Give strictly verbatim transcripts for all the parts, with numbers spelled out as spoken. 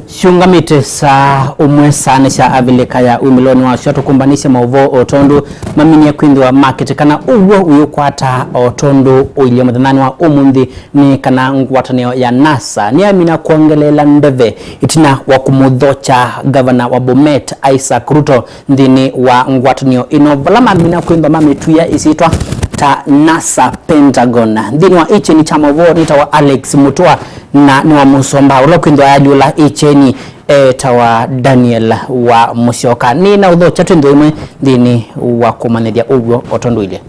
Syũngamĩte saa ũmwe saanĩ sya Avilika ya umĩlonĩ wasyo, tũkũmbanĩsye maũvoo o tondũ maminie kwĩthĩwa makĩtĩkana. Ũw'o ũyũkwata o tondũ ũilye mũthenyanĩ wa ũmũnthĩ nĩ kana ngwatanĩo ya NASA nĩyamina kwongeleela ndeve ĩtina wa kũmũthokya ngavana wa Bomet, Isaac Ruto, nthĩnĩ wa ngwatanĩo ĩno, vala mamina kwĩthwa mamĩtw'ĩa ĩsyĩtwa ta NASA Pentagon. Nthĩnĩ wa ĩkyeni kya maũvoo nĩtawa Alex Mutua, na nĩ wa mũsomba ũla kwĩthwa ayaliũla ĩkyeni etawa Daniel wa Mũsyoka. Nĩ na ũthokya twĩ nthĩ ĩmwe nthĩnĩ wa kũmanyĩthya ũw'o o tondũ ilye.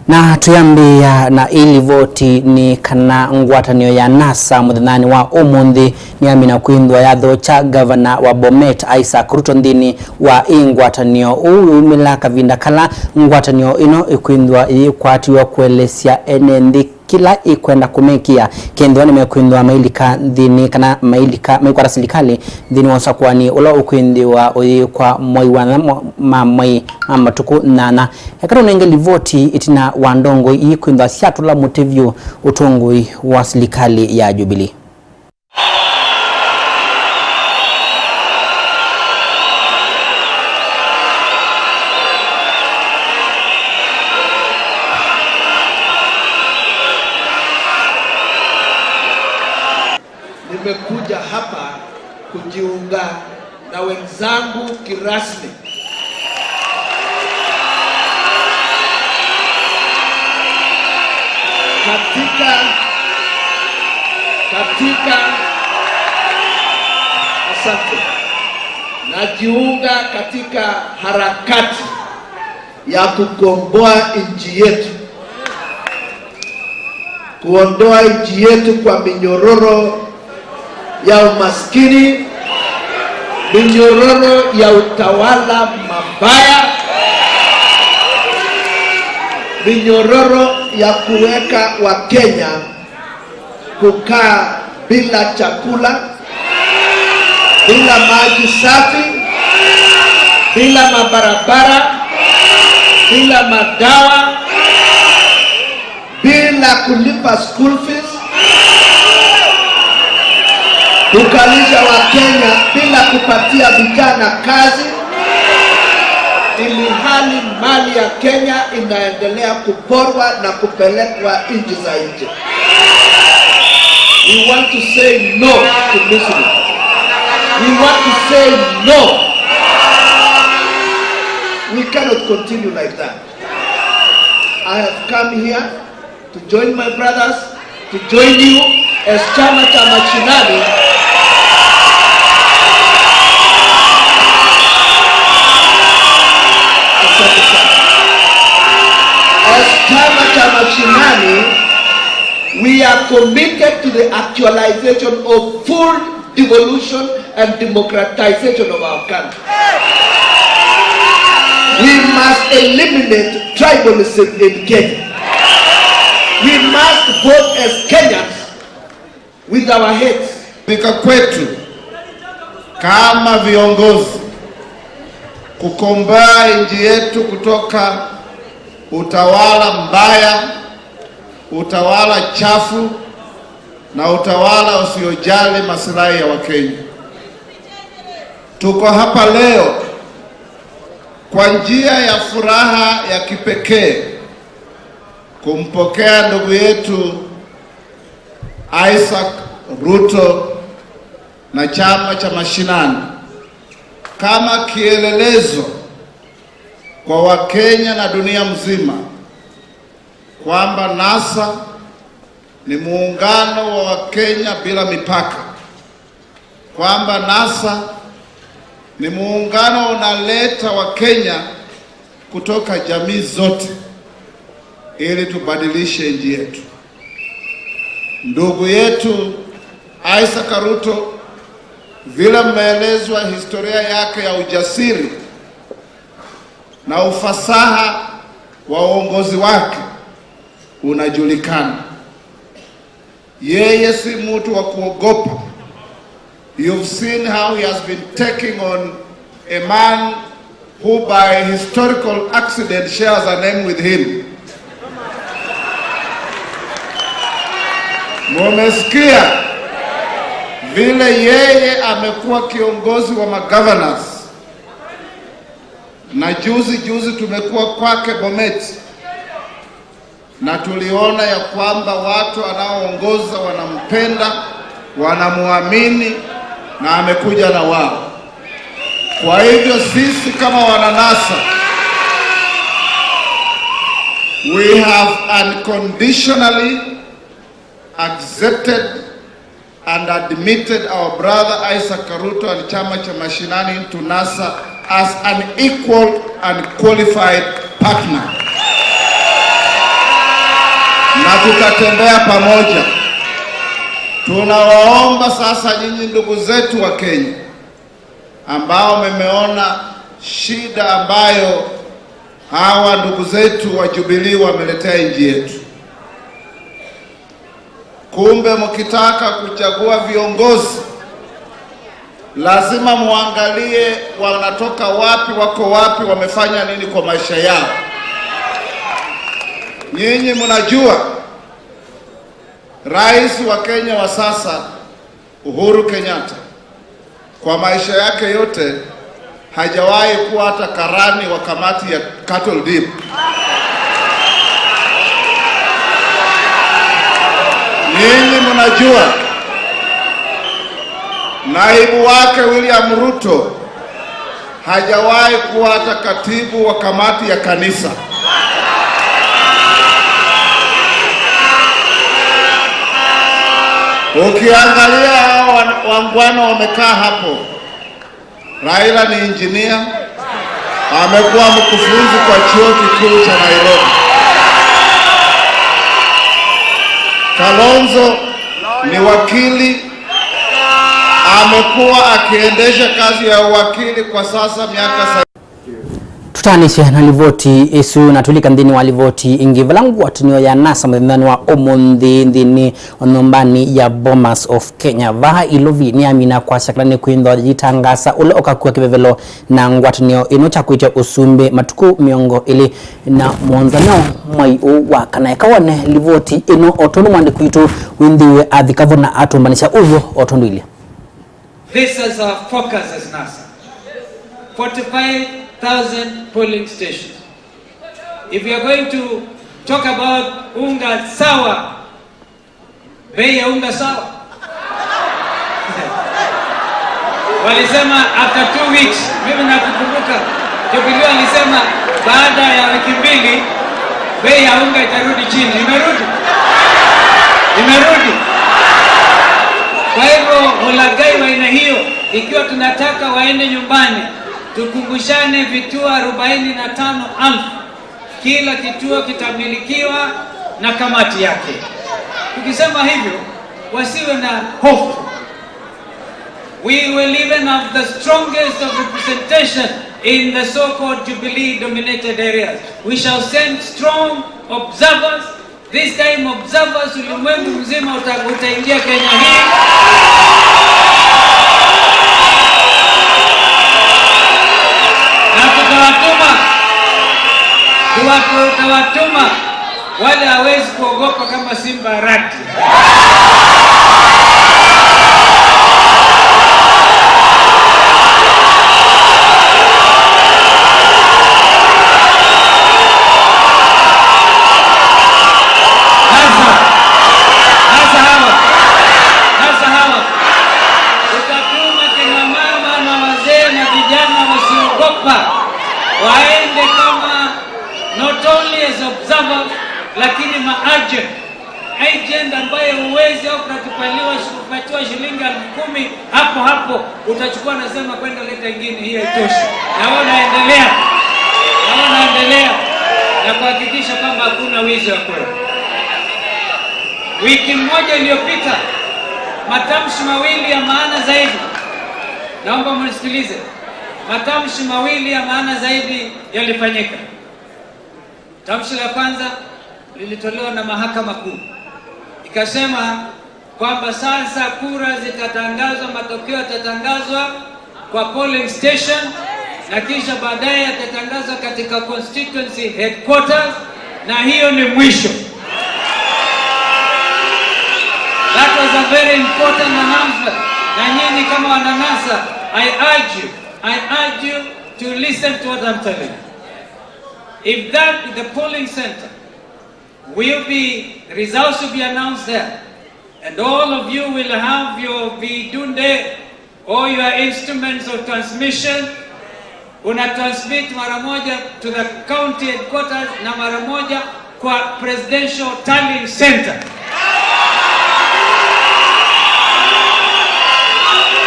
Na twĩambĩĩa na ĩlivoti nĩ kana ngwatanĩo ya NASA mũthenyanĩ wa ũmũnthĩ nĩyamina kwĩthwa yathokya ngavana wa Bomet, Isaac Ruto, nthĩnĩ wa ĩ ngwatanĩo. Ũu ũumĩla kavinda kala ngwatanĩo ĩno ĩkwĩthwa yĩkwatiwe kũelesya ene nthĩ kĩla ĩkwenda kũmekĩa, kethĩwa nĩmekwĩthwa mailika nthĩnĩ kana mailika maikwata silikalĩ nthĩnĩ wa ũsakũani ũla ũkwĩthĩwa ũyĩkwa mwei wa nyanya mwa-, ma mwei ma matukũ nyanya. Eka tũnenge livoti ĩtina wa ndongoi ii kwĩthwa syatũla mũtĩ vyũ ũtongoi wa silikalĩ ya Jubilee. Nimekuja hapa kujiunga na wenzangu kirasmi katika, katika, asante. Najiunga katika harakati ya kukomboa nchi yetu, kuondoa nchi yetu kwa minyororo ya umaskini, minyororo ya utawala mabaya, minyororo ya kuweka Wakenya kukaa bila chakula, bila maji safi, bila mabarabara, bila madawa, bila kulipa school fees, kukalisha Wakenya bila kupatia vijana kazi, ilhali mali ya Kenya inaendelea kuporwa na kupelekwa nchi za nje. We want to say no to misery. We want to say no. We cannot continue like that. I have come here to join my brothers, to join you as Chama cha Mashinani. Asante sana. As Chama cha Mashinani, we are committed to the actualization of full devolution and democratization of our country. We must eliminate tribalism in Kenya. We must vote as Kenyans with our heads. Fika kwetu kama viongozi kukomboa nchi yetu kutoka utawala mbaya, utawala chafu na utawala usiojali maslahi ya Wakenya. Tuko hapa leo kwa njia ya furaha ya kipekee kumpokea ndugu yetu Isaac Ruto na Chama cha Mashinani kama kielelezo kwa Wakenya na dunia mzima kwamba NASA ni muungano wa Wakenya bila mipaka, kwamba NASA ni muungano unaleta Wakenya kutoka jamii zote ili tubadilishe nchi yetu. Ndugu yetu Isaac Ruto, vile mmeelezwa historia yake ya ujasiri na ufasaha wa uongozi wake unajulikana. Yeye si mtu wa kuogopa. You've seen how he has been taking on a man who by historical accident shares a name with him. Mumesikia vile yeye amekuwa kiongozi wa magovernors, na juzi juzi tumekuwa kwake Bomet, na tuliona ya kwamba watu anaoongoza wanampenda, wanamuamini, na amekuja na wao. Kwa hivyo sisi kama wana NASA, we have unconditionally accepted and admitted our brother Isaac Karuto and Chama cha Mashinani into NASA as an equal and qualified partner. Na tutatembea pamoja. Tunawaomba sasa nyinyi ndugu zetu wa Kenya, ambao mmeona shida ambayo hawa ndugu zetu wa Jubilee wameletea nchi yetu. Kumbe mkitaka kuchagua viongozi, lazima muangalie wanatoka wapi, wako wapi, wamefanya nini kwa maisha yao. Nyinyi mnajua rais wa Kenya wa sasa, Uhuru Kenyatta, kwa maisha yake yote hajawahi kuwa hata karani wa kamati ya cattle dip. Nyinyi mnajua naibu wake William Ruto hajawahi kuwa hata katibu wa kamati ya kanisa. Ukiangalia hao wa-, wangwana wamekaa hapo, Raila ni injinia, amekuwa mkufunzi kwa chuo kikuu cha Nairobi. Kalonzo ni wakili, amekuwa akiendesha kazi ya uwakili kwa sasa miaka sa- Tũtaanĩsye na livoti ĩsu na tũlika nthĩnĩ wa livoti ĩngĩ, vala ngwatanĩo ya NASA mũthenyanĩ wa ũmũnthĩ nthĩnĩ wa nyũmbanĩ ya Bomas of Kenya vaa Ilovi nĩyamina kwasya kana nĩkwĩthwa yĩtangaasa ũla ũkakua kĩvevelo na ngwatanĩo ĩno kya kwĩtya ũsumbĩ matukũ mĩongo ĩlĩ na mũonza nao mwai ũũ wa kana. Eka wone livoti ĩno o tondũ mwandĩki witũ wĩnthĩiwe athikavo na atũmbanĩsya ũw'o o tondũ ilye. This is our focus as NASA. Forty-five thousand polling stations. If we are going to talk about unga sawa, bei ya unga sawa. Walisema after two weeks, mimi nakukumbuka, Jubilee alisema baada ya wiki mbili bei ya unga itarudi chini. Imerudi? Imerudi. Kwa hivyo, ulaghai wa aina hiyo, ikiwa tunataka waende nyumbani, tukumbushane vituo arobaini na tano elfu. Kila kituo kitamilikiwa na kamati yake. Tukisema hivyo, wasiwe na hofu. We will even have the strongest of representation in the so-called Jubilee dominated areas. We shall send strong observers. This time observers ulimwengu mzima uta-, utaingia Kenya hii. Na tutawatuma, tuwa-, tutawatuma wale hawezi kuogopa kama simba rati. Sasa, sasa hawa, sasa hawa, tutatuma kina mama na wazee na vijana wasiogopa, waende kama not only as observers, lakini ma agent. Agent ambaye huwezi au unakubaliwa shi-, kupatiwa shilingi elfu kumi hapo hapo, utachukua, nasema, "Kwenda leta ingine, hiyo haitoshi." Na wao naendelea, na wao naendelea na kuhakikisha kwamba hakuna wizi wa kura. Wiki moja iliyopita, matamshi mawili ya maana zaidi, naomba mnisikilize, matamshi mawili ya maana zaidi yalifanyika. Tamshi la kwanza lilitolewa na Mahakama Kuu, ikasema kwamba sasa kura zitatangazwa, matokeo yatatangazwa kwa polling station na kisha baadaye yatatangazwa katika constituency headquarters, na hiyo ni mwisho. That was a very important announcement. Na nyinyi kama wana NASA, I urge you, I urge you to listen to what I'm telling you. If that, the polling center will be, results will be announced there, and all of you will have your vidunde or your instruments of transmission, una transmit mara moja to the county headquarters na mara moja kwa presidential tallying center.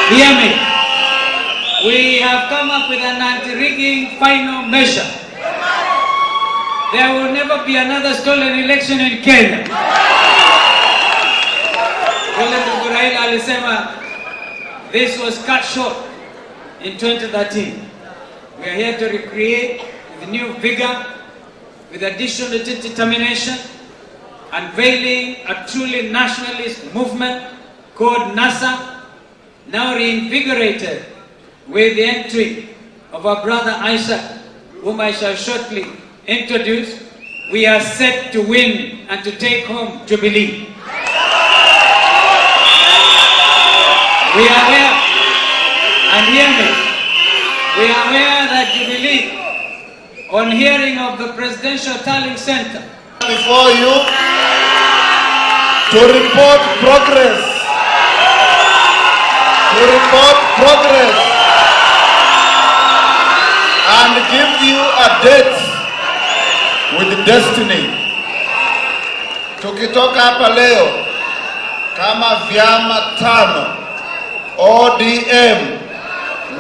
Hear me. We have come up with an anti-rigging final measure. There will never be another stolen election in Kenya. Vile ndugu Raila alisema, this was cut short in twenty thirteen. We are here to recreate with new vigor, with additional determination, unveiling a truly nationalist movement called NASA, now reinvigorated with the entry of our brother Isaac, whom I shall shortly introduce. We are set to win and to take home Jubilee. We are aware, and hear me, we are aware that Jubilee, on hearing of the Presidential Tallying Center, before you to report progress, to report progress, and give you a date with destiny. Tukitoka hapa leo kama vyama tano, O D M,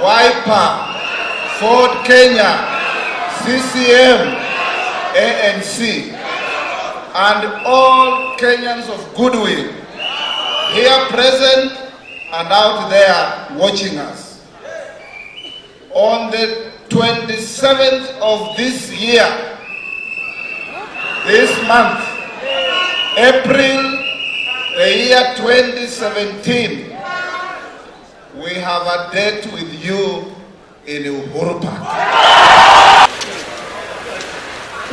Wiper, Ford Kenya, C C M, A N C, and all Kenyans of goodwill here present and out there watching us. On the twenty-seventh of this year, this month, April, the year twenty seventeen, we have a date with you in Uhuru Park.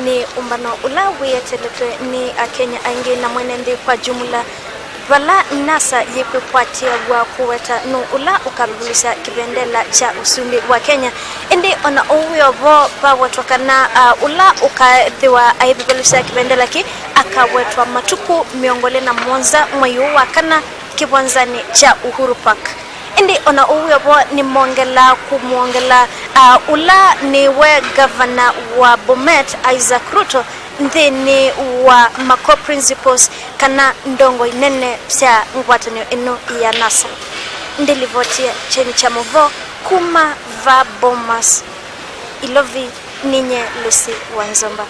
Nĩ ũmbano ũla wĩeteletwe nĩ Akenya aingĩ na mwene nthĩ kwa jumla, vala NASA yĩkwĩkwatĩaw'a kũweta nũũ ũla ũkavevelusya kĩvendela kya ũsumbĩ wa Kenya. Ĩndĩ o na ũu wĩ o vo, vawetwa kana, a, ũla ũkethĩwa aivevelusya kĩvendela kĩ akawetwa matukũ mĩongo ĩlĩ na mũonza mwei ũũ wa kana kĩwanzanĩ kya Uhuru Park. Ĩndĩ o na ũu wĩ o vo, nĩmongelaa kũmwongela, a, ũla nĩwe ngavana wa Bomet, Isaac Ruto, nthĩnĩ wa ma core principles kana ndongoi nene sya ngwatanĩo ĩno ya NASA. Ndĩlivotie kyeni kya maũvoo kuma va Bomas, Ilovi, ninye Lucy Wanzomba.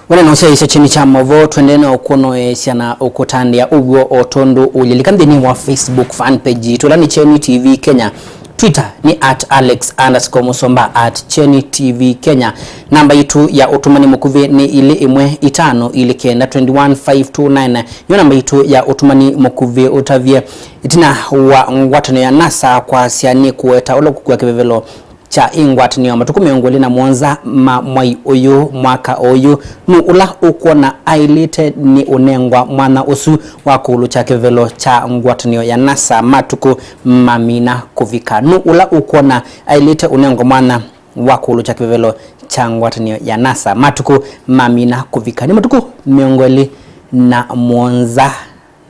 Wene na ũsyaĩĩsya kyeni kya maũvoo, twendee na ũkũnoesya na ũkũtandĩa ũw'o o tondũ ũyĩlika nthĩnĩ wa Facebook fan page yitũ, ĩla nĩ Kyeni T V Kenya. Twitter nĩ at alex underscore musomba, at Kyeni T V Kenya. Namba yitũ ya ũtũmani mũkuvĩ nĩ ilĩ ĩmwe itano ilĩ kenda twenty one five two nine. Nĩyo namba yitũ ya ũtũmani mũkuvĩ ũtavye. Ĩtina wa ngwatanĩo ya NASA kwasya nĩ kũweta ũla ũkũkua kĩvevelo kya ĩ ngwatanĩo matukũ mĩongo ĩlĩ na mũonza ma mwai ũyũ mwaka ũyũ, nũũ ũla ũkwona aĩlĩte nĩ ũnengwa mwanya ũsu wa kũũlũkya kĩvevelo kya ngwatanĩo ya NASA matukũ mamina kũvika? Nũũ ũla ũkwona aĩlĩte ũnengwa mwanya wa kũũlũkya kĩvevelo kya ngwatanĩo ya NASA matukũ mamina kũvika? Nĩ matukũ mĩongo ĩlĩ na mũonza.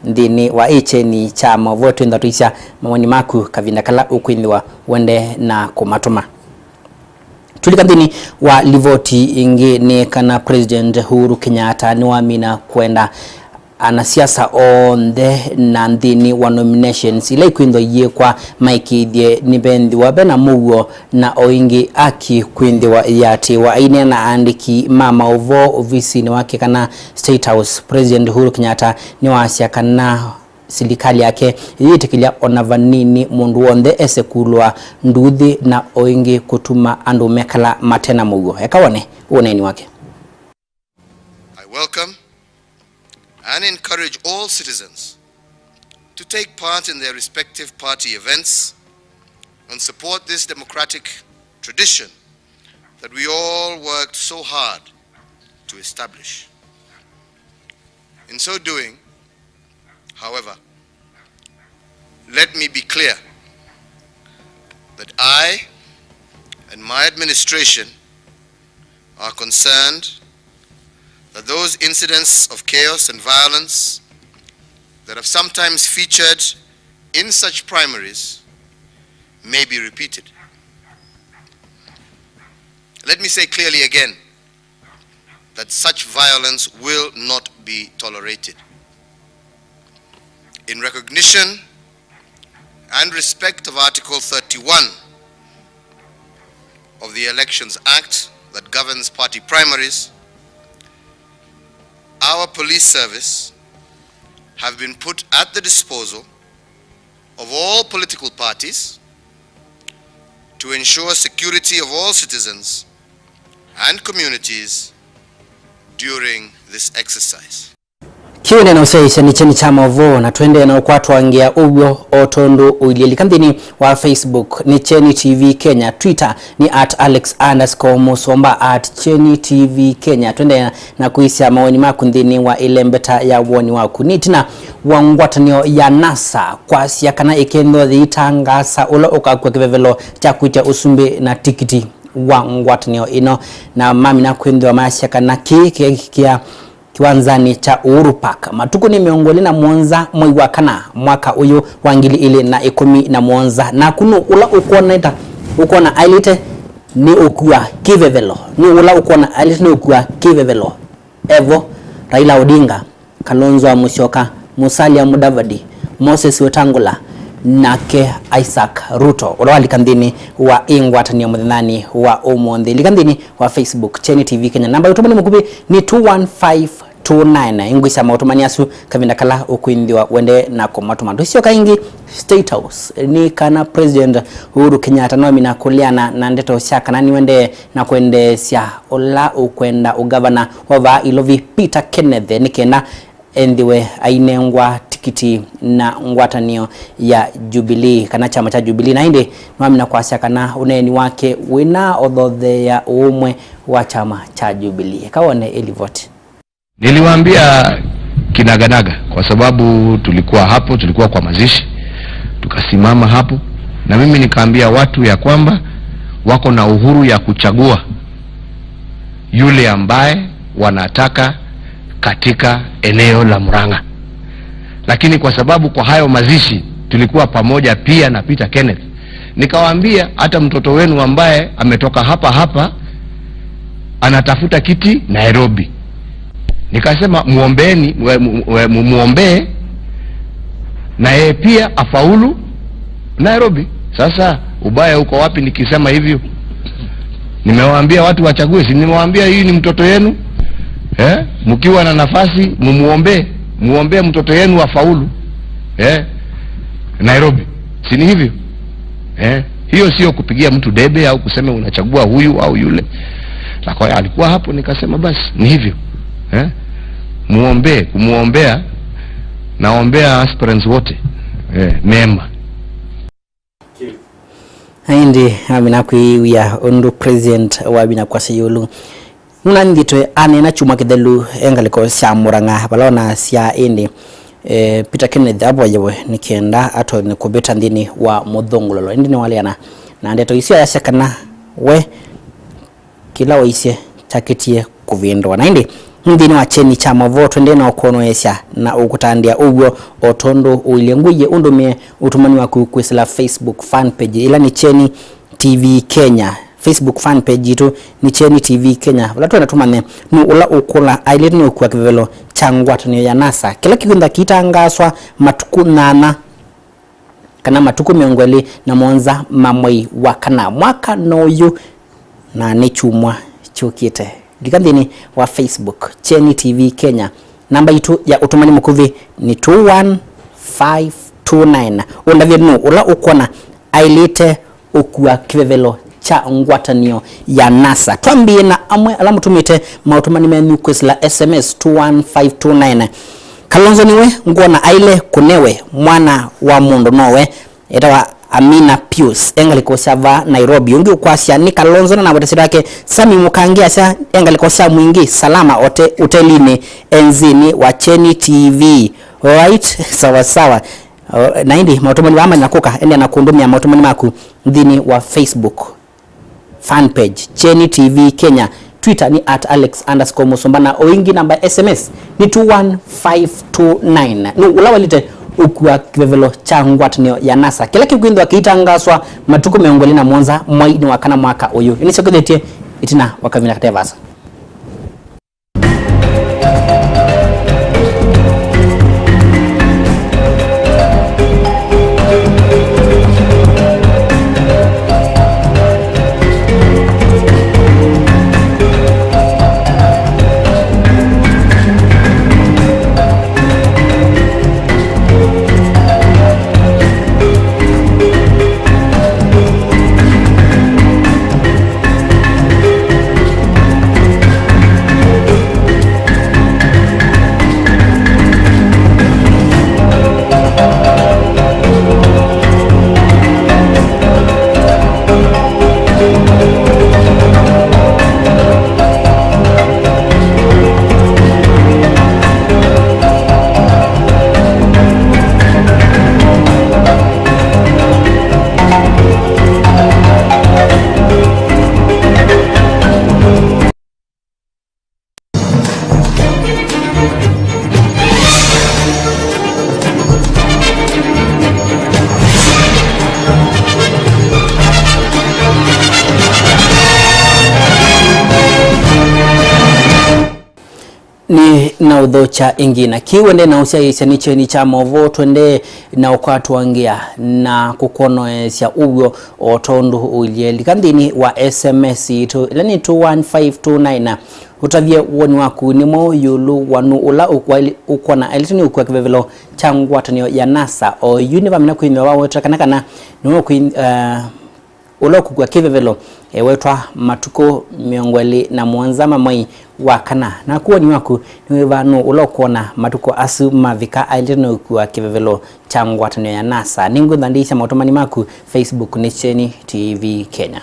Nthĩnĩ wa ĩ kyeni kya maũvoo, twĩthwa tũisya mawoni maku kavinda kala ũkwĩthĩwa ũendee na kũmatũma. Tũlika nthĩnĩ wa livoti ĩngĩ, nĩ kana President Uhuru Kenyatta nĩwamina kwenda anasiasa onthe na nthĩnĩ wa nominations ila ikwĩthwa iyĩkwa maĩkĩĩthye nĩvethĩwa vena mũuo na o ĩngĩ aki kwĩthĩwa ĩyĩatĩĩwa. Aineena na aandĩki ma maũvoo ovisinĩ wake kana State House, President Uhuru Kenyatta nĩwasya kana silikalĩ yake ĩyĩtĩkĩlya o na vanini mũndũ w'onthe ese kũlũa nduuthĩ na o ĩngĩ kũtuma andũ mekala mate na mũuo. Eka wone ũneeni wake. I welcome and encourage all citizens to take part in their respective party events and support this democratic tradition that we all worked so hard to establish. In so doing, however, let me be clear that I and my administration are concerned that those incidents of chaos and violence that have sometimes featured in such primaries may be repeated. Let me say clearly again that such violence will not be tolerated. In recognition and respect of Article thirty-one of the Elections Act that governs party primaries, our police service have been put at the disposal of all political parties to ensure security of all citizens and communities during this exercise. Kĩu nĩ na ũsyaĩĩsya nĩ kyeni kya maũvoo, na tũendee na ũkwatwa ngĩa ũw'o o tondũ ũilyĩ. Lika nthĩnĩ wa Facebook nĩ Kyeni T V Kenya, Twitter nĩ at alex underscore musomba, at Kyeni T V Kenya. Tũendee na kwĩsya mawoni maku nthĩnĩ wa ĩlembeta ya woni waku. Nĩ ĩtina wa ngwatanĩo ya NASA kwasya kana ĩkethĩwa yĩitangaasa ũla ũkakw'a kĩvevelo kya kwĩtya ũsumbĩ na tikiti wa ngwatanĩo ĩno, na mamina kwĩthĩwa maasya kana kĩĩ kĩekĩkĩa kĩwanzanĩ kya Uhuru Park matukũ nĩ mĩongo ĩlĩ na mũonza mwei wa kana mwaka ũyũ wa ngili ilĩ na ĩkũmi na mũonza. Naku nũ ũla ũkwona ĩta, ũkwona aĩlĩte nĩ ũkua kĩvevelo? Nũ ũla ũkwona aĩlĩte nĩ ũkua kĩvevelo? Evo Raila Odinga, Kalonzo wa Musyoka, Musalia Mudavadi, Moses Wetangula, nake Isaac Ruto, ũla walika nthĩnĩ wa ĩ ngwatanĩo mũthenyanĩ wa ũmũnthĩ. Lika nthĩnĩ wa Facebook, Kyeni T V Kenya. Namba ya ũtũmani mũkuvĩ nĩ two one five two nine. Ĩngwĩsya maũtũmani asu kavinda kala ũkwĩthĩwa wende na kũmatũma. Tũsyoka ĩngĩ State House, nĩ kana President Uhuru Kenyatta noamina kũleana na ndeto sya kana nĩwendee na kwendeesya ũla ũkwenda ũgavana wa vaa Ilovi Peter Kenneth nĩ kenda ethĩwe ainengwa tikiti na ngwatanĩo ya Jubilee kana kyama kya Jubilee, na ĩndĩ nĩwamina kwasya kana ũneeni wake wĩna ũthotheea ũũmwe wa kyama kya Jubilee. Eka wone ĩlivoti. Niliwaambia kinaganaga kwa sababu tulikuwa hapo, tulikuwa kwa mazishi, tukasimama hapo, na mimi nikaambia watu ya kwamba wako na uhuru ya kuchagua yule ambaye wanataka katika eneo la Murang'a. Lakini kwa sababu kwa hayo mazishi tulikuwa pamoja pia na Peter Kenneth, nikawaambia, hata mtoto wenu ambaye ametoka hapa hapa anatafuta kiti Nairobi. Nikasema, muombeeni, we-, mu-, we-, mu-, muombee na yeye pia afaulu Nairobi. Sasa ubaya uko wapi nikisema hivyo? Nimewaambia watu wachague, si nimewaambia hii ni mtoto yenu? Eh? Mkiwa na nafasi, mumuombee, muombee mtoto yenu afaulu. Eh? Nairobi. Si ni hivyo? Eh? Hiyo sio kupigia mtu debe au kusema unachagua huyu au yule. Lakini alikuwa hapo, nikasema basi ni hivyo. Eh? Muombee, kumuombea, naombea aspirants wote, eh, mema. Na ĩndĩ amina kwĩw'a ũndũ President wamina kwasya ĩũlũ. Nũnanthĩtwe aneena kyumwa kĩthelu e ngalĩko sya Murang'a, vala onasya ĩndĩ, eh, Peter Kenneth avoyewe nĩ kenda atonye kũvĩta nthĩnĩ wa mũthũngũlũlo. Ĩndĩ nĩwaleana na ndeto isu, ayasya kana we kĩla waisye kyakĩtie kũvĩndũa. Na ĩndĩ, nthĩnĩ wa kyeni kya maũvoo, twendee na ũkwonoesya na ũkũtandĩa ũw'o o tondũ ũilye. Ngũie ũndũmĩe ũtũmani waku kwĩsĩla Facebook fan page ĩla nĩ Kyeni T V Kenya. Facebook fan page yitũ nĩ Kyeni T V Kenya, vala twenda tũmanye nũ ũla ũkũla aĩlĩte nĩ ũkua kĩvevelo kya ngwatanĩo ya NASA kĩla kĩkwĩntha kĩitangaaswa matukũ nyanya kana matukũ mĩongo ĩlĩ na mũonza ma mwei wa kana mwaka no ũyũ, na nĩ kyumwa kyũkĩte. Lika nthĩnĩ wa Facebook, Kyeni T V Kenya. Namba yitũ ya ũtũmani mũkuvĩ nĩ two one five two nine. Ũndavye nũ ũla ũkwona aĩlĩte ũkua kĩvevelo kya ngwatanĩo ya NASA. Twambĩe na amwe ala mũtũmĩte maũtũmani menyu kwĩsĩla S M S two one five two nine. Kalonzo nĩwe ngwona aile kũnewe, mwana wa mũndũ nowe. Etawa Amina Pius, e ngalĩko sya vaa Nairobi. Ũngĩ ũkwasya nĩ Kalonzo na navweta syĩtwa yake Sami Mũkangi, asya e ngalĩko sya Mwingi Salama ote ũtelinĩ, e nzĩnĩ wa Kyeni T V. Alright, sawa sawa. O, na ĩndĩ maũtũmani vaa manyakũka, endeea na kũndũmĩa maũtũmani maku nthĩnĩ wa Facebook fan page, Kyeni T V Kenya, Twitter nĩ at alex underscore musumba, na o ĩngĩ namba ya S M S nĩ two one five two nine. Nũũ ũla waĩlĩte ũkua kĩvevelo kya ngwatanĩo ya NASA kĩla kĩkwĩthĩwa kĩitangaswa matukũ mĩongo ĩlĩ na mũonza mweinĩ wa kana mwaka ũyũ? Nĩsyokethĩtye ĩtina wa kavinda kate vaasa. Nĩ na ũthokya ĩngĩ na kĩu ende na ũsyaĩĩsya nĩ kyeni kya maũvoo twende na ũkwatwa ngĩa na kũkwonoesya ũw'o o tondũ ũilyĩ. Lika nthĩnĩ wa S M S yitũ, ĩla nĩ two one five two nine, ũtavye woni waku nĩ mwaũ ĩũlũ wa nũũ ũla ũkwona aĩlĩte nĩ ũkua kĩvevelo kya ngwatanĩo ya NASA. Oyu nĩvamina kwĩmĩwa wawetera kana kana nĩwe kwĩ, eh, ũla ũkũkua kĩvevelo ewetwa matukũ mĩongo ĩlĩ na mũonza ma mwei wa kana. Naku woni waku nĩ wĩva, nũũ ũla ũkwona matukũ asu mavika aĩlĩte nĩ ũkua kĩvevelo kya ngwatanĩo ya NASA? Nĩngwĩtha ndĩisya maũtũmani maku. Facebook nĩ Kyeni T V Kenya.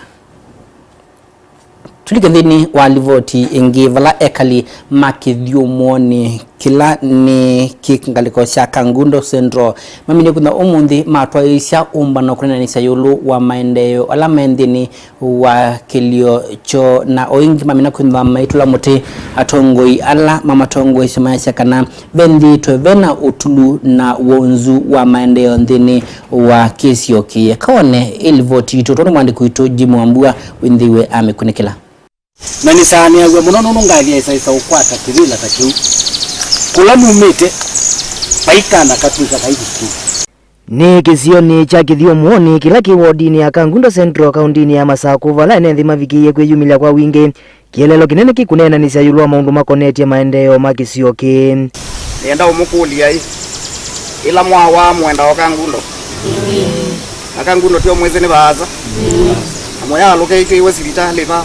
Tũlike nthĩnĩ wa livoti ĩngĩ, vala ekali ma kĩthyũmũonĩ kĩla nĩ kĩ ngalĩko sya Kangundo Central maminie kwĩthĩwa ũmũnthĩ matwaĩĩsya ũmbano kũneenanĩsya ĩũlũ wa maendeeo ala me nthĩnĩ wa kĩlio kyoo, na o ĩngĩ mamina kwĩthĩwa maitũla mũtĩ atongoi ala mamatongoesye, mayasya kana venthĩĩtwe vena ũtulu na wonzu wa maendeeo nthĩnĩ wa kĩsio kĩĩ. Eka wone ĩ livoti yitũ tondũ mwandĩki witũ Jim Wambua wĩnthĩiwe amĩkunĩkĩla. Na nĩsaanĩaw'a mũno nũndũ ngathi aisaĩsa ũkwata kĩvĩla ta kĩu. Kũla numĩte, vai kana katw'ĩka kai thukulu. Nĩ kĩsionĩ kya Kĩthyũmũonĩ kĩla kĩ wodinĩ ya Kangundo Central, kaũndinĩ ya Masakũ, vala ene nthĩ mavikĩie kwĩyumĩlya kwa wingĩ. Kĩeleelo kĩnene kĩkũneenanĩsya ĩũlũ wa maũndũ makonetye maendeeo ma kĩsio kĩĩ. Nĩenda ũmũkũlya-ĩ, ĩla mwawaa mũendaa o Kangundo? Na Kangundo tyo mwĩsĩ nĩ vaasa? Na mũyaalũke ĩkĩiwe sivitalĩ va?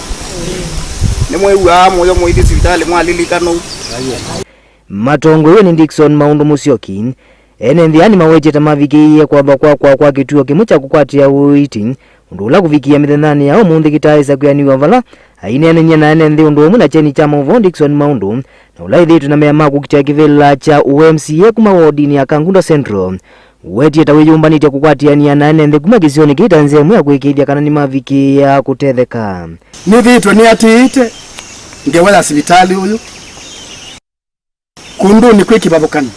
Nĩmwĩw'aa mũyo mũithi sivitalĩ mwalilikanwa? Matongoew'e nĩ Dickson Maũndũ Mũsyoki, ene nthĩ aa nĩmawetye ta mavikĩĩie kwathwa kwa kwakwa kĩtuo kĩmwe kya kũkwatĩa ũiiti, ũndũ ũla kũvikĩa mĩthenyanĩ ya ũmũnthĩ kĩtaaĩsa kwĩanĩw'a vala aineenany'a na ene nthĩ ũndũ ũmwe na kyeni kya maũvoo Dickson Maũndũ, na ũla ĩthĩĩtwe na mea ma kũkitĩa kĩvĩla kya ũ M C A kuma wodinĩ ya Kangundo Central. Wetie ta wĩyũmbanĩtye kũkwatĩanĩa na ene nthĩ kuma kĩsionĩ kĩĩ ta nzĩa ĩmwe ya kũĩkĩĩthya kana nĩmavikĩĩa kũtetheka. Nĩthĩĩtwe nĩatĩĩte ngewa ya sivitalĩ ũyũ. Kũndũnĩ kwĩ kĩvathũkan'yo.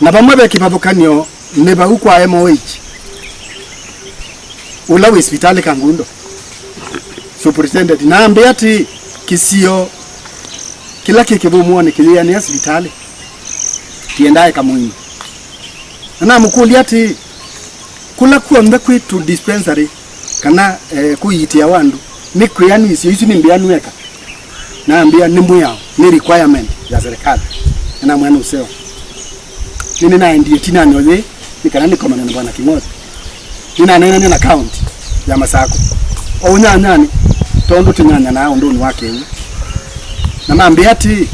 Na vamwe ve kĩvathũkan'yo nĩ vau kwa M O H, ũla wĩ sivitalĩ Kangundo, superintendent. Na ambĩa atĩĩ, kĩsio kĩla kĩ Kĩthyũmũonĩ kĩyĩanĩa sivitalĩ, kĩendaa ĩkamũinĩ. Na namũkũlya atĩĩ, kũla kw'onthe kwĩ tũ dispensary kana, eh, kũiitĩawa andũ, nĩ kwĩanĩsyo isu nĩ mbĩanu eka? Nambĩa nĩ mwĩao, nĩ requirement ya serikali. Nĩnamwĩa nũseo. Nĩnĩnaendie ĩtinanĩ o yĩĩ, nĩ kana nĩkomane na Bwana Kĩng'othi. Nĩnaneenanie na county ya Masakũ o ũnyanyanĩ, tondũ tũnyanyanaa ũndũnĩ wa kĩw'ũ. Na mambĩa atĩĩ,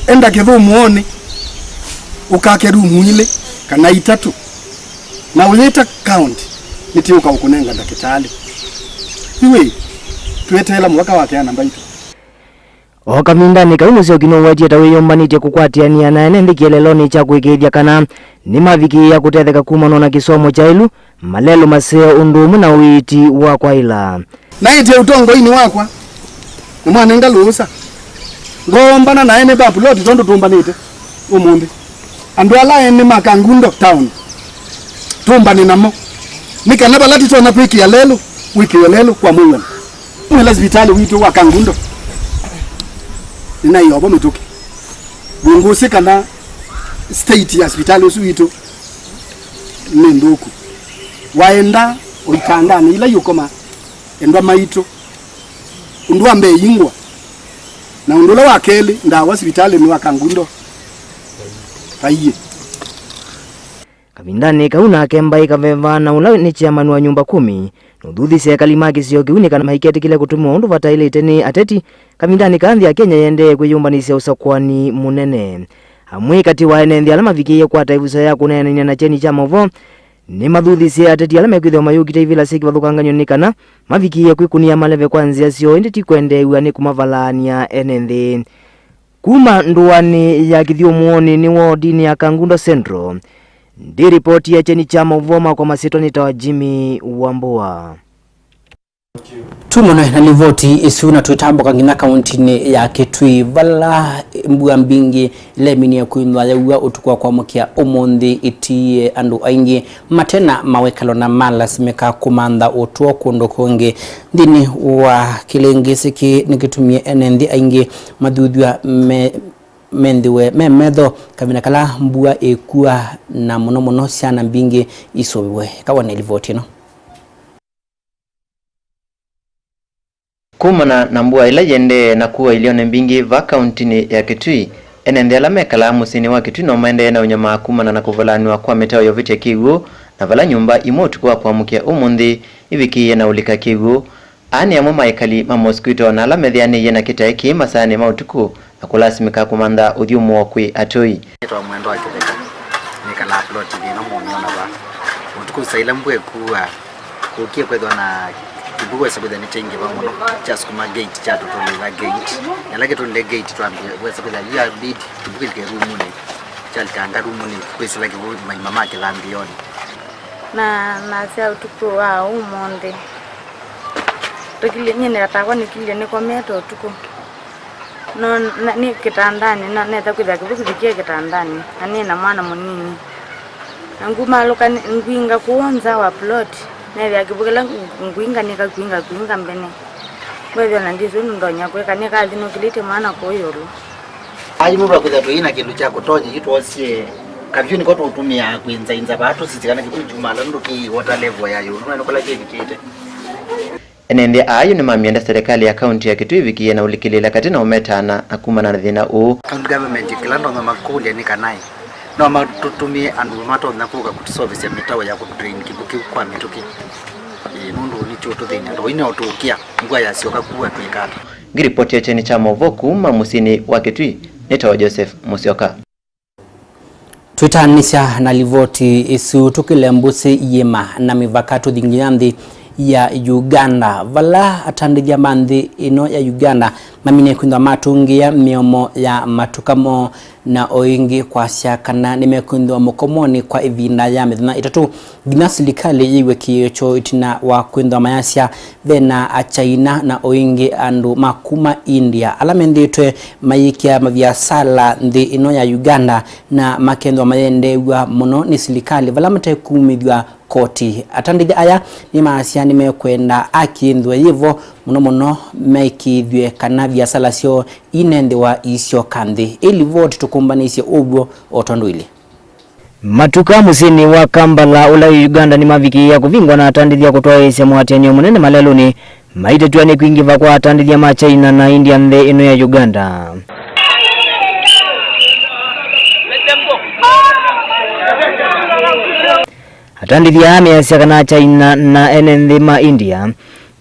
Enda kĩthũmũonĩ, ũkake rumu ilĩ kana itatũ, na ũyĩta county, nĩtĩũka ũkũnenga ndakĩtalĩ. Iwĩ, tweteela mwaka wa keana mbaitũ. O kavindanĩ kau, mũsyoki nũwetie ta wĩyũmbanĩtye kũkwatĩanĩa na ene nthĩ kĩeleelonĩ kya kũĩkĩĩthya kana nĩmavikĩĩa kũtetheka kumanwa na kĩsomo kyaĩlu, malelũ maseo, ũndũ ũmwe na ũiiti wa kwaĩla. Naĩtye ũtongoinĩ wakwa, na mwanenga lũũsa, ngoombana na ene va ploti tondũ tũmbanĩte ũmũnthĩ. Andũ ala ene ma Kangundo Town, tũmbane namo, nĩ kana vala tũtonya kwĩkĩa lelũ, wĩkĩwe lelũ kwa mũuo. Mwĩla sivitalĩ witũ wa Kangundo nĩnaĩ ovo mĩtũkĩ. Wĩngũsĩ kana state ya sivitalĩ ũsu witũ nĩ nthũku. Waenda ũitandanĩ ila iũkoma endwa maitũ, ũndũ wa mbee ingwa, na ũndũ ũla wa kelĩ, ndawa sivitalĩnĩ wa Kangundo vaiĩ. Kavindanĩ kau nake Mbaĩ Kaveva, na ũla nĩ chairman wa Nyũmba Kumi, nũthuthĩsye ekali ma kĩsio kĩu nĩ kana maiketĩkĩle kũtũmĩwa ũndũ vataĩlĩte nĩ ateti kavindanĩ kaa nthĩ ya Kenya yĩendee kwĩyũmbanĩsya ũsakũani mũnene. Amwe katĩ wa ene nthĩ ala mavikĩie kwata ĩvuso ya kũneenany'a na kyeni kya maũvoo nĩmathuthĩsye ateti ala mekwĩthĩwa mayũkita ivĩla syĩ kĩvathũkangany'o nĩ kana mavikĩie kwĩkũnĩa maleve kwa nzĩa syoo, ĩndĩ ti kwendeew'a nĩ kũmavalaany'a ene nthĩ. Kuma ndũanĩ ya Kĩthyũmũonĩ nĩ wodinĩ ya Kangundo Central, ndĩ ripoti ya kyeni kya maũvoo makwa masyĩtwa nĩtawa Jimmy Wambua. Tumũnwe na livoti ĩsu na twĩtambũka nginya kauntinĩ ya Kitui, vala mbua mbingĩ ĩla ĩminie kwĩthwa yaua ũtukũ wa kwamũkĩa ũmũnthĩ ĩtiie andũ aingĩ mate na mawĩkalo na malasimĩka kũmantha ũtũo kũndũ kũngĩ. Nthĩnĩ wa kĩlĩngĩsĩ kĩĩ nĩkĩtumie ene nthĩ aingĩ mathuthw'a me, menthĩwe me metho kavinda kala mbua ĩkua na mũno mũno syana mbingĩ isũviwe. Eka wone livoti ĩno. Kumana na mbua ĩla yĩendee na kua ilionĩ mbingĩ va kauntinĩ ya Kitui, ene nthĩ ala mekalaa mũsyĩnĩ wa Kitui no maendee na ũnyamaa kumana na kũvalaanw'a kwa mĩtao ya ũvĩtya kĩw'ũ, na vala nyũmba imwe ũtukũ wa kwamũkĩa ũmũnthĩ ivikĩie na ũlika kĩw'ũ. Aa nĩ amwe ma ekali ma mosquito na ala metheanĩie na kĩtaĩ kĩĩ masaanĩ ma ũtukũ na kũlasimĩka kũmantha ũthyũmũo kwĩ atũi. Nĩtawa Mwendwa wa Kĩtheka, nĩkalaa plot ĩno mũmĩona vaa. Ũtukũ saa ila mbua ĩkuaa, kũkie kwĩthwa na kĩw'ũ wesa kwĩthwa nĩkyaingĩva mũno, kyasukuma gate, kyatũtũlĩla gate. Ĩla kĩtũlile gate twambie, wesa kwĩthwa yu ya bid kĩw'ũ kĩlike rumunĩ, kyalikanga rumunĩ, kwĩsĩla kĩw'ũ maima ma kĩthambioni. Na nasya ũtukũ wa ũmũnthĩ, tũkilyĩ, nyie nĩkatakwa nĩkilyĩ nĩkomete ũtukũ. No, na, nĩ kĩtandanĩ, na, nesa kwĩthĩa kĩw'ũ kĩvikie kĩtandanĩ, na nĩ na mwana mũnini. Na ngumaalũka nĩ, ngwinga kũũ nza wa plot, nethĩa kĩw'ũ kĩla ngwinga nĩkakwinga kwinga mbene. Ngwethĩa na ndĩsĩ ũndũ ndonya kwĩka, nĩkathinũkĩlĩtye mwana kũũ ĩũlũ. Aimũ vakwĩthĩa tũi na kĩndũ kya kũtonya, yu twosie kavyũ nĩko tũtũmĩaa kwĩnzainza vaa tũsisye kana kĩw'ũ kyumaala nũndũ kĩ water level ya ĩũlũ, nũene kũla kĩvikĩte. Ene nthĩ aa yu nĩmamyenda serikali ya kaunti ya Kitui ĩvikĩĩe na ũlikĩlĩĩla katĩ na ũmetaana na kumana na thĩna ũũ. County government kĩla ndonya makũlya nĩ kana ĩ, no matũtũmĩe andũ matonya kũka kũtũseũvĩsya mĩtao ya kũ drain kĩw'ũ kĩu kwa mĩtũkĩ. Ĩĩ, nũndũ nĩkyo ũtũthĩny'a. Tũi nĩ ũtũũkĩa, mbua yasyoka kua twĩka ata? Ngiripoti ya kyeni kya maũvoo kuma mũsyĩnĩ wa Kitui, nĩtawa Joseph Musyoka. Twĩtaanĩsya na livoti ĩsu, tũkĩle mbũsĩ iĩma na mĩvaka tũthi nginya nthĩ ya Uganda, vala atandĩthya ma nthĩ ĩno ya Uganda maminie kwĩthwa matũngĩĩa mĩomo ya matuka moo, na o ĩngĩ kwasya kana nĩmekwĩthwa mũkomonĩ kwa ĩvinda ya mĩthenya ĩtatũ nginya silikalĩ yĩw'e kĩĩo kyoo, ĩtina wa kwĩthwa mayasya vena Achaina na o ĩngĩ andũ ma kuma India ala mendĩtwe mayĩkĩa maviasala nthĩ ĩno ya Uganda na makethwa mayendeew'a mũno nĩ silikalĩ vala matekumĩthw'a koti. Atandĩthya aya nĩmaasya nĩmekwenda akĩĩthwe yĩvo mũno mũno maĩkĩĩthw'e kana viasala syoo inenthĩwa isyoka nthĩ. Ĩ livoti tũkũmbanĩisye ũw'o o tondũ ilĩ. Matuka mũsyĩnĩ wa Kampala, ũla wĩ Uganda, nĩmavikĩĩa kũvingwa na atandĩthya kũtwaĩĩsya mũatĩanĩo mũnene malelũnĩ, maitetw'a nĩ kwingĩva kwa atandĩthya ma China na India nthĩ ĩno ya Uganda. Atandĩthya aa measya kana China na ene nthĩ ma India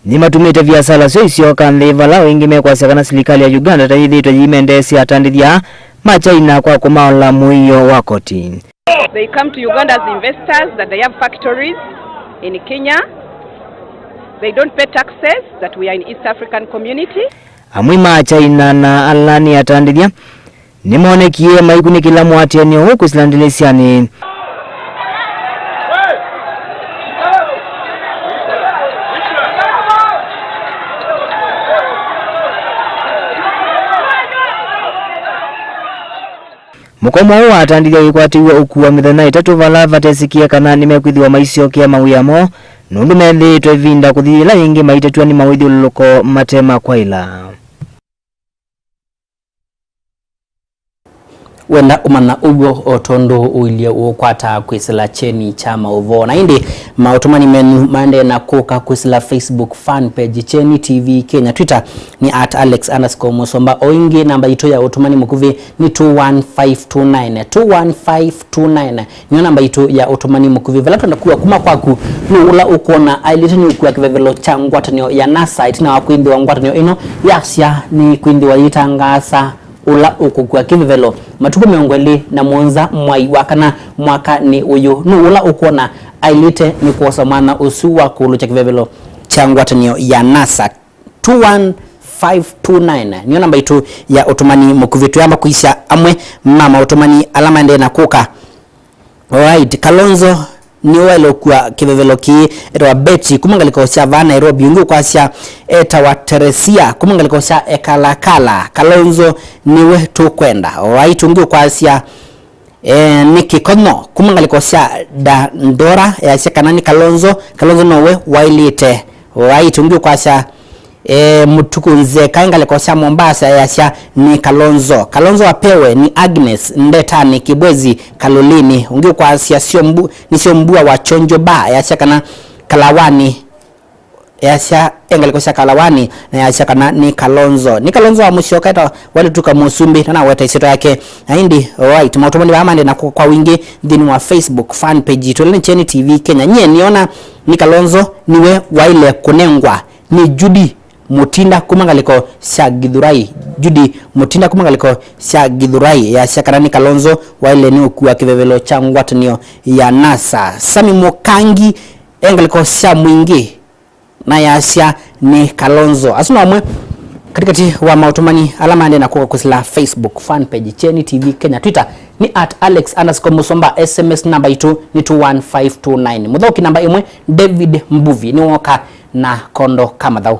nĩmatumĩte viasala syoo isyoka nthĩ, vala o ĩngĩ mekwasya kana silikalĩ ya Uganda ta yĩthĩĩtwe yĩimendeesya atandĩthya aa ma China kwa kũmaola mũio wa koti. They come to Uganda as investors, that they have factories in Kenya. They don't pay taxes, that we are in East African community. Amwe ma China na ala nĩ atandĩthya nĩmonekie maikunĩkĩla mũatĩanĩo ũũ kwĩsĩla ndĩlĩsyanĩ. Mũkomo ũũ wa atandĩthya wĩkwatĩw'e ũkua mĩthenya ĩtatũ vala vatesĩkĩe kana nĩmekwĩthĩwa maisyokea mawĩa moo, nũndũ methĩĩtwe ĩvinda kũthi yĩla yĩngĩ maitetw'a nĩ mawĩthyũlũlũko mate ma kwaĩla. Wenda ũmanya ũw'o o tondũ ũilye ũũkwata kwĩsĩla kyeni kya maũvoo. Na ĩndĩ maũtũmani menyu maendee na kũka kwĩsĩla Facebook fan page Kyeni T V Kenya, Twitter nĩ at alex underscore musomba. O ĩngĩ namba yitũ ya ũtũmani mũkuvĩ nĩ two one five two nine, two one five two nine. Nĩyo namba yitũ ya ũtũmani mũkuvĩ. Vala twenda kua kuma kwaku, nũũ ũla ũkwona aĩlĩte nĩ ũkua kĩvevelo kya ngwatanĩo ya NASA ĩtina wa kwĩthĩwa ngwatanĩo ĩno yasya nĩ kwĩthĩwa yĩtangaasa ũla ũkũkua kĩvevelo matukũ mĩongo ĩlĩ na mũonza mwai wa kana mwakanĩ ũyũ? Nũũ ũla ũkwona aĩlĩte nĩ kwosa mwanya ũsu wa kũũlũkya kĩvevelo kya ngwatanĩo ya NASA? Two one five two nine nĩyo namba yitũ ya ũtũmani mũkuvĩ. Twĩamba kũisya amwe ma maũtũmani ala maendee na kũka. Alright, Kalonzo nĩwaĩle ũkua kĩvevelo kĩĩ. Etawa Betty kuma ngalĩko sya vaa Nairobi. Ũngĩ ũkwasya etawa Teresia kuma ngalĩko sya Ekalakala. Kalonzo nĩwe tũkwenda. Alright, ũngĩ ũkwasya eh, nĩ Kĩkonyo kuma ngalĩko sya Dandora, easya kana nĩ Kalonzo. Kalonzo nowe waĩlĩte. Alright, ũngĩ ũkwasya eh, Mũtuku Nzeka ngalĩko sya Mombasa, easya nĩ Kalonzo. Kalonzo apewe nĩ Agnes Ndetanĩ Kĩbwezi Kalolini. Ũngĩ ũkwasya syo mbu, nĩsyo mbua wa Chonjo Bar, easya kana Kalawani, easya e ngalĩko sya Kalawani, na easya kana nĩ Kalonzo. Nĩ Kalonzo wa Musyoka, etawa Waletuka Mũsumbĩ, na naweta ĩsyĩtwa yake. Na ĩndĩ, alright, maũtũmani vaa maendee na kũ-, kwa wingĩ nthĩnĩ wa Facebook fan page yitũ, ĩla nĩ Kyeni T V Kenya. Nyie nĩona nĩ Kalonzo nĩwe waĩle kũnengwa nĩ Judy Mutinda kuma ngalĩko sya Githurai. Judy Mutinda kuma ngalĩko sya Githurai, easya kana nĩ Kalonzo waĩle nĩ ũkua kĩvevelo kya ngwatanĩo ya NASA. Sami Mũkangi e ngalĩko sya Mwingĩ, na easya nĩ Kalonzo. Asu no amwe katĩkatĩ wa maũtũmani ala maendee na kũka kwĩsĩla Facebook fan page Kyeni T V Kenya, Twitter nĩ at alex underscore musomba, S M S namba yitũ nĩ two one five two nine. Mũthaũki namba ĩmwe David Mbuvi nĩwooka na kondo ka mathaũ.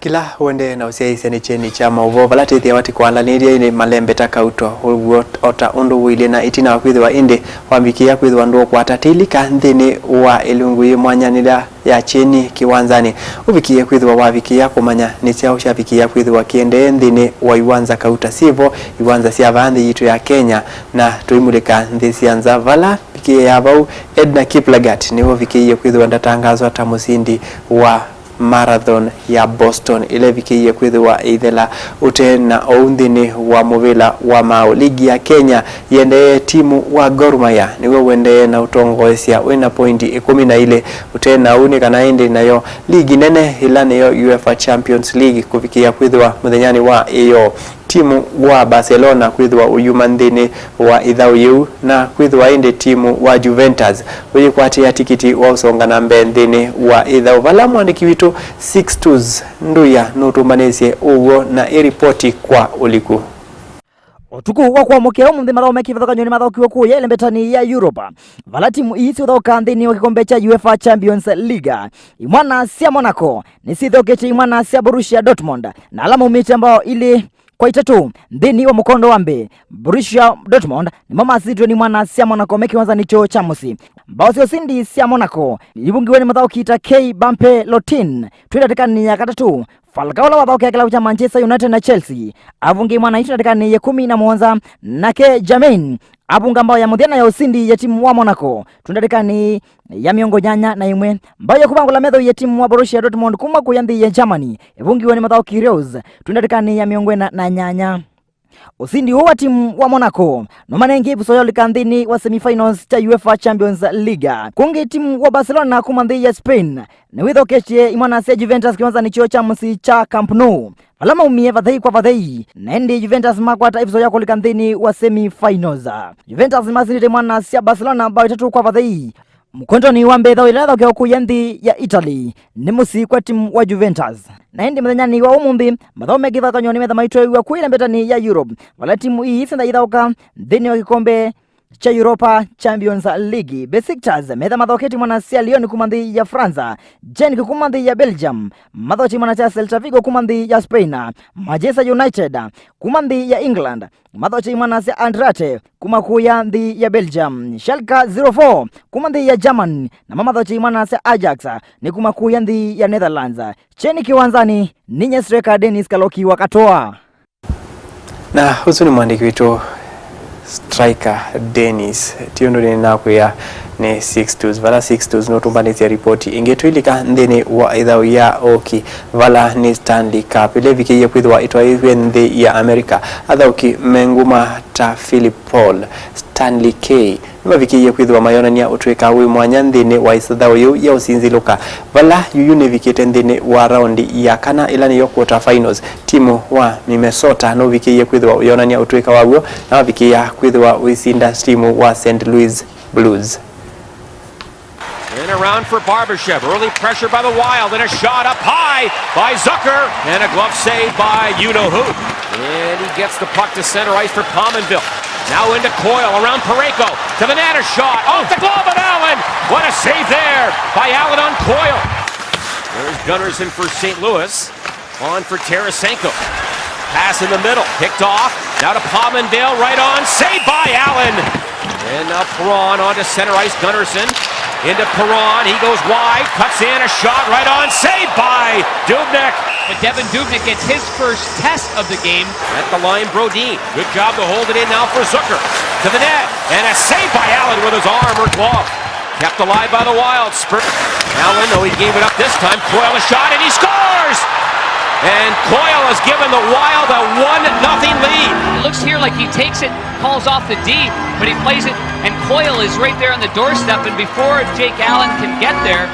Kĩla ũendee na ũsyaĩĩsya nĩ kyeni kya maũvoo vala tĩthĩawa tĩkwalanĩlya ĩndĩ malembeta kauto ũw'o o ta ũndũ ũilyĩ na ĩtina wa kwĩthĩwa ĩndĩ wavikĩĩa kwĩthĩwa ndũũkwata tĩlika nthĩnĩ wa ĩlungu yĩ mwanyanĩla ya kyeni kĩwanzanĩ. Ũvikĩĩe kwĩthĩwa wavikĩĩa kũmanya nĩ kyaũ kyavikĩĩa kwĩthĩwa kĩendee nthĩnĩ wa iwanza kauta syĩvo, iwanza sya vaa nthĩ yitũ ya Kenya, na tũimulĩka nthĩ sya nza vala vikĩĩa vau. Edna Kiplagat nĩwe ũvikĩĩie kwĩthĩwa ndatangaaswa ta mũsindi wa marathon ya Boston ĩla ĩvikĩĩie kwĩthĩwa ĩithela. Ũte na ũu, nthĩnĩ wa mũvĩla wa maaũ, ligi ya Kenya yĩendee, timu wa Gor Mahia nĩw'o ũendee na ũtongoesya wĩ na poindi ĩkũmi na ilĩ. Ũte na ũu, nĩ kana ĩndĩ nayo ligi nene ĩla nĩyo UEFA Champions League kũvikĩĩa kwĩthĩwa mũthenyanĩ wa ĩyoo, timu wa Barcelona kwĩthĩwa ũyuma nthĩnĩ wa ĩthaũ yĩu, na kwĩthĩwa ĩndĩ timu wa Juventus ũyĩkwatĩĩa tikiti wa ũsonga na mbee nthĩnĩ wa ĩthaũ, vala mwandĩki witũ Sixtus Nduya nũtũmbanĩsye ũw'o na ĩripoti kwa ũliku. Ũtukũ wa kwamũkĩa ũmũnthĩ, mathaũ me kĩvathũkany'o nĩ mathaũkiwe kũũya ĩlembetanĩ ya Europa, vala timu ii syũthaũkaa nthĩnĩ wa kĩkombe kya UEFA Champions League. Imwana sya Monaco nĩsyĩthaũkĩtye imwana sya Borussia Dortmund, na ala maumĩte mbao ilĩ kwa itatũ. Nthĩnĩ wa mũkondo wa mbee, Borussia Dortmund nĩmo masindwe nĩ mwana sya Monaco me kĩwanzanĩ kyoo kya mũsyĩ. Mbao sya ũsindi sya Monaco ivungiwe nĩ mathaũki ta K Bampe Lotin twĩ ndatĩkanĩ ya katatũ. Falcao ũla wathaũkĩa kĩlavu kya Manchester United na Chelsea avungie mwana ĩtu ndatĩkanĩ ya ĩkũmi na mũonza, nake Jermaine avunga mbao ya mũthya na ya ũsindi ya timu wa Monaco twĩ ndatĩkanĩ ya mĩongo nyanya na ĩmwe. Mbao ya kũvangũla methoi ya timu wa Borussia Dortmund kuma kũya nthĩ ya Germany ĩvungiwe nĩ mathaũki Reus twĩ ndatĩkanĩ ya mĩongo ĩna na nyanya. Ũsindi ũũ wa timu wa Monaco nũmanengie ĩvuso ya ũlika nthĩnĩ wa semifinals kya UEFA Champions League. Kũngĩ timu wa Barcelona kuma nthĩ ya Spain nĩwĩthoketye imwana sya Juventus kĩwanzanĩ kyoo kya mũsyĩ kya Camp Nou, vala maumie vathei kwa vathei, na ĩndĩ Juventus makwata ĩvuso ya kũlika nthĩnĩ wa semifinals. Juventus nĩmasindĩte imwana sya Barcelona mbao itatũ kwa vathei. Mũkondonĩ wa mbee, ĩthaũ yĩla yathaũkĩawa kũya nthĩ ya Italy nĩ mũsyĩ kwa timu wa Juventus. Na ĩndĩ mũthenyanĩ wa ũmũnthĩ, mathaũ me kĩvathũkany'o nĩmetha maitwaĩw'a kwĩla mbetanĩ ya Europe, vala timu ii syenda ithaũka nthĩnĩ wa kĩkombe kya Europa Champions League. Besiktas metha mathaũkĩtye imwana sya Lyon kuma nthĩ ya France, Genk kuma nthĩ ya Belgium mathaũkĩtye imwana sya Celta Vigo kuma nthĩ ya Spain, Manchester United kuma nthĩ ya England mathaũkĩtye imwana sya Anderlecht kuma kũya nthĩ ya Belgium, Schalke zero four kuma nthĩ ya German, namo mathaũkĩtye imwana sya Ajax nĩ kuma kũya nthĩ ya Netherlands. Kyeni kĩwanzanĩ, nĩ nyie striker Dennis Kaloki wa Katoa. Na ũsu nĩ mwandĩki witũ striker Dennis. Ti ũndũ nĩnakwĩa nĩ Sixtus. Vala Sixtus nũtũmbanĩsya ripoti ĩngĩ. Twĩlika nthĩnĩ wa ĩthaũ ya oki, vala nĩ Stanley Cup ĩla ĩvikĩie kwĩthĩwa ĩtwaĩĩw'e nthĩ ya America. Athaũki me nguma ta Philip Paul, Stanley K nĩmavikĩie kwĩthĩwa mayonany'a ũtw'ĩka wĩ mwanya nthĩnĩ wa ĩthaũ yĩu ya ũsinzilũka, vala yuyu nĩvikĩte nthĩnĩ wa raundi ya kana, ĩla nĩyo quarter finals. Timu wa Minnesota nũvikĩie kwĩthĩwa ũyonany'a ũtw'ĩka waw'o, na wavikĩĩa kwĩthĩwa ũisinda timu wa Saint Louis Blues. And around for Barbashev. Early pressure by the Wild and a shot up high by Zucker. And a glove save by you-know-who. And he gets the puck to center ice for Pominville. Now into Coyle, around Parayko, to the net, a shot, off the glove of Allen! What a save there by Allen on Coyle. There's Gunnarsson for Saint Louis, on for Tarasenko. Pass in the middle, picked off, now to Pominville, right on, saved by Allen! And now Perron onto center ice, Gunnarsson into Perron, he goes wide, cuts in, a shot, right on, saved by Dubnyk! But Devan Dubnyk gets his first test of the game. At the line, Brodin. Good job to hold it in now for Zucker. To the net. And a save by Allen with his arm or glove. Kept alive by the Wild. Spur. Allen, though, he gave it up this time. Coyle a shot and he scores! And Coyle has given the Wild a one nothing lead. It looks here like he takes it, calls off the D, but he plays it, and Coyle is right there on the doorstep, and before Jake Allen can get there,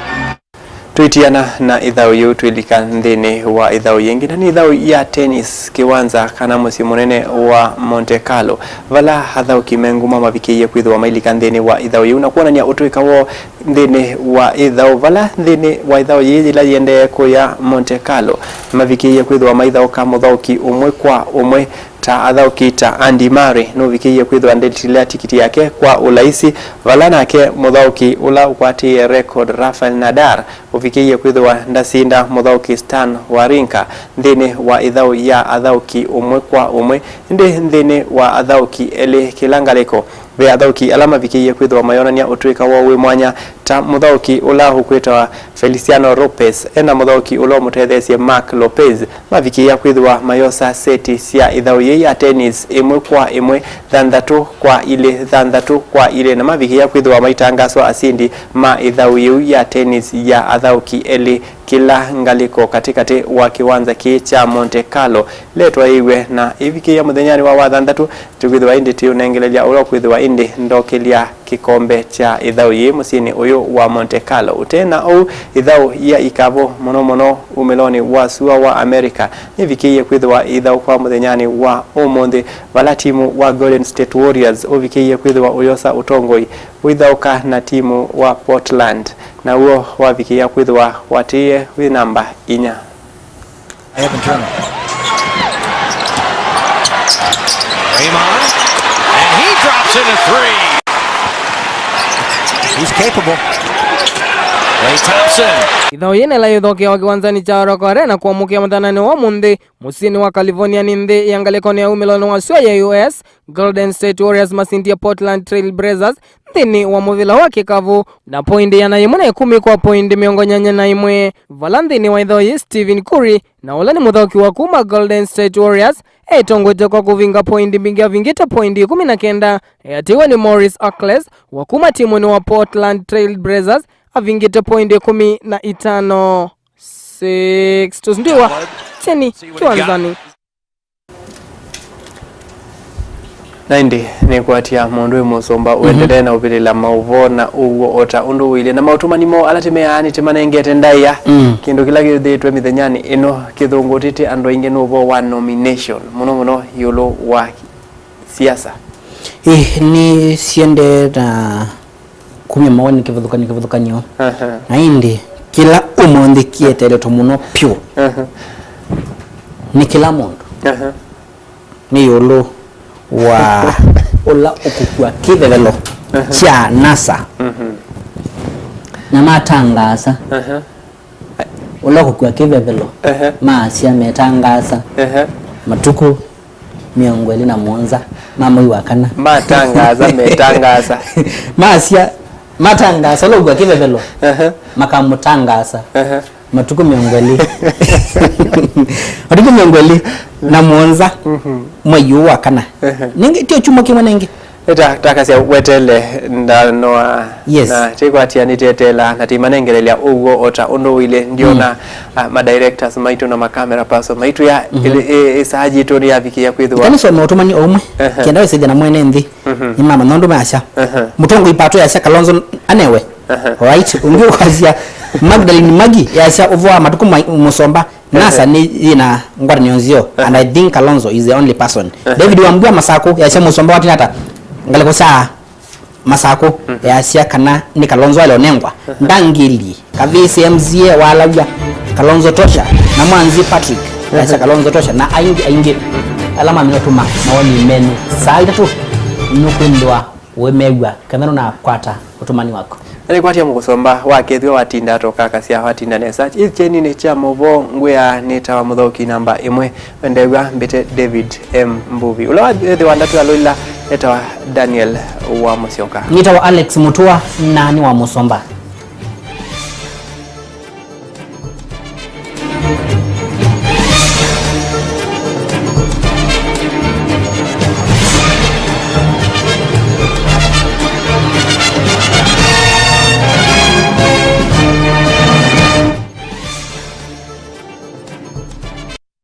Tũitiana na ĩthaũ yĩu, twĩlika nthĩnĩ wa ĩthaũ yĩngĩ, na nĩ ĩthaũ ya tennis, kĩwanza kana mũsyĩ mũnene wa Monte Carlo, vala athaũki me nguma mavikĩie kwĩthĩwa mailika nthĩnĩ wa ĩthaũ yĩu na kwonany'a ũtũĩka woo nthĩnĩ wa ĩthaũ, vala nthĩnĩ wa ĩthaũ yĩĩ yĩla yĩendee kũya Monte Carlo, mavikĩie kwĩthĩwa maithaũka mũthaũki ũmwe kwa ũmwe. Ta athaũki ta Andy Murray nũvikĩie kwĩthĩwa ndetĩlea tikiti yake kwa ũlaisi, vala nake mũthaũki ũla ũkwatĩĩe record Rafael Nadal ũvikĩie kwĩthĩwa ndasinda mũthaũki Stan Wawrinka nthĩnĩ wa ĩthaũ ya athaũki ũmwe kwa ũmwe. Ĩndĩ nthĩnĩ wa athaũki elĩ kĩla ngalĩko, ve athaũki ala mavikĩie kwĩthĩwa mayonany'a ũtũĩka woo wĩ mwanya, ta mũthaũki ũla ũkwĩtawa Feliciano Lopez, e na mũthaũki ũla ũmũtetheesye Marc Lopez, mavikĩĩa kwĩthĩwa mayosa seti sya ĩthaũ yĩĩ ya tennis ĩmwe kwa ĩmwe, thanthatũ kwa ilĩ, thanthatũ kwa ilĩ, na mavikĩĩa kwĩthĩwa maitangaswa asindi ma ĩthaũ yĩu ya tennis ya athaũki elĩ kĩla ngalĩko katĩkatĩ wa kĩwanza kĩĩ kya Monte Carlo, ĩla ĩtwaĩĩw'e na ĩvikĩĩa mũthenyanĩ wa wathanthatũ. Tũkwĩthĩwa ĩndĩ tũiũnengelelya ũla ũkwĩthĩwa ĩndĩ ndokĩlya kĩkombe kya ĩthaũ yĩĩ mũsyĩnĩ ũyũ wa Monte Carlo. Ũte na ũu, ĩthaũ ya ikavũ, mũno mũno umĩlonĩ wa sua wa America, nĩvikĩie kwĩthĩwa ĩithaũkwa mũthenyanĩ wa ũmũnthĩ, vala timu wa Golden State Warriors ũvikĩie kwĩthĩwa ũyosa ũtongoi ũithaũka na timu wa Portland, naw'o wavikĩĩa kwĩthĩwa watĩĩe wĩ namba inya. Evan Turner. Draymond, and he drops in a three. He's capable. Ithau yĩĩ nĩla yĩthokeawa kĩwanzanĩ kya Oracle Arena kũamũkĩa mũthenyanĩ wa ũmũnthĩ mũsyĩnĩ wa California nĩ nthĩ ya ngalĩkonĩ ya umĩlonĩ wa sua ya U S, Golden State Warriors masindie Portland Trail Blazers nthĩnĩ wa mũvĩla wa kĩkavũ na poindi ĩana yĩmwe na ĩkũmi kwa poindi mĩongo nyanya na ĩmwe, vala nthĩnĩ wa ĩthau yĩĩ Stephen Curry na ũla nĩ mũthaũki wa kuma Golden State Warriors, etongwete kwa kũvinga poindi mbingĩ, avingĩte poindi ĩkũmi na kenda, eatĩĩwe nĩ Maurice Harkless wa kuma timunĩ wa Portland Trail Blazers, avingĩte poindi ĩkũmi na itano. Six News Ndiwa, Kyeni, Kĩwanzanĩ. Na ĩndĩ nĩkũatya mũndũ wĩ mũsũmba ũendelee na ũvĩlĩla maũvoo na ũw'o o ta ũndũ ũilyĩ, na maũtũmani moo ala tĩmeaa nĩtĩmanengete ndaĩa. Mm. Kĩndũ kĩla kĩthĩĩtwe mĩthenyanĩ ĩno kĩthũngũtĩtye andũ aingĩ nĩ ũvoo wa nomination, mũno mũno ĩũlũ wa siasa. Ĩ, nĩ siendee na kumya mawoni kĩvathũkany'o kĩvathũkany'o. Aha. Na ĩndĩ kĩla ũmũnthĩ kĩeteeletwe mũno pyũ, aha, nĩ kĩla mũndũ, aha, nĩ ĩũlũ wa ũla ũkũkua kĩvevelo, aha, kya NASA. Mhm. Na matangaasa, aha, ũla ũkũkua kĩvevelo, aha, maasya metangaasa, aha, matukũ mĩongo ĩlĩ na mũonza ma mwei wa kana. Matangaasa, metangaasa. Maasya, matangaasa ũla ũkũkua kĩvevelo, aha, makamũtangaasa, aha, matukũ mĩongo ĩlĩ. Matukũ mĩongo ĩlĩ na mũonza, mhm, mwei ũũ wa kana. Ehe. Nĩngĩ, tio kyumwa kĩmwe nĩngĩ. Nĩta, takasya wetele ndanoa. Yes. Na tĩkwatya nĩteteela na tĩmanengelelya ũw'o o ta ũndũ ũilyĩ. Ndiona, mm, ah, ma directors maitũ na ma camera person maitũ ya, mhm, ĩlĩ, ĩ, ĩ saa yitũ nĩyavikĩĩa kwĩthĩwa. Kanisa maũtũmani o ũmwe, ehe, kenda wĩsĩthya na mwene nthĩ. Mhm. Nĩmamanya ũndũ measya. Ehe. Mũtongoi Pato yasya Kalonzo anewe. Aha. Right? Ũngĩ ũkasya Magdalene Magi yasya ũvoo wa matukũ ma mũsomba. NASA, ehe, nĩ yĩna ngwatanĩo nzeo, and I think Kalonzo is the only person. Ehe. David Wambua Masaku yasya mũsomba wa tinata ngalĩko sya Masaku, mhm, yasya kana nĩ Kalonzo alonengwa. Ehe. Ndangili Kavisi M C A wa Lawia, Kalonzo tosha, na Mwanzi Patrick yasya, ehe, Kalonzo tosha, na aingĩ aingĩ ala mamina ũtũma mawoni menyu saa itatũ nũkwĩthĩwa wĩmew'a kana nũnakwata ũtũmani waku. Na nĩkwatya mũkũsomba wakethĩwa watinda atokakasya watinda nesa. Ĩ kyeninĩ kya maũvoo ngwĩa nĩtawa mũthaũki namba ĩmwe wendew'a mbĩte David M Mbuvi. Ũla wethĩwa ndatwĩa lũila etawa Daniel wa Mũsyoka. Nĩtawa Alex Mũtũa na nĩ wa mũsomba.